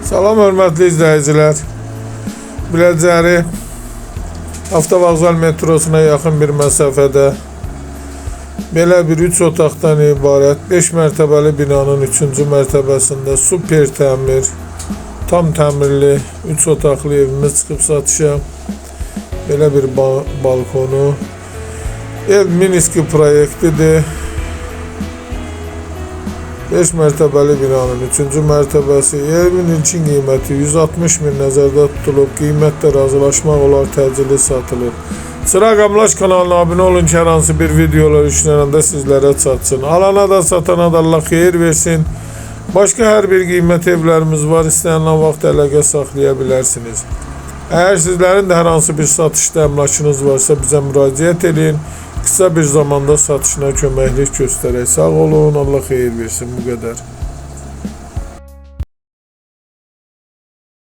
Salam hörmətli izləyicilər. Biləcəri avtovağzal metrosuna yaxın bir məsafədə belə bir 3 otaqdan ibarət 5 mərtəbəli binanın 3-cü mərtəbəsində super təmir, tam təmirli 3 otaqlı evimiz çıxıb satışa. Belə bir balkonu. Ev Miniski proyektidir. 5 mərtəbəli binanın 3-cü mərtəbəsi. Evin ilkin qiyməti 160 min nəzərdə tutulub. Qiymətdə razılaşmaq olar, təcili satılır. Çıraq Əmlak kanalına abunə olun ki, hər hansı bir videolar yüklənəndə sizlərə çatsın. Alana da satana da Allah xeyir versin. Başqa hər bir qiymət evlərimiz var. İstənilən vaxt əlaqə saxlaya bilərsiniz. Əgər sizlərin də hər hansı bir satışda əmlakınız varsa bizə müraciət edin. Qısa bir zamanda satışına köməklik göstərək. Sağ olun, Allah xeyir versin. Bu qədər.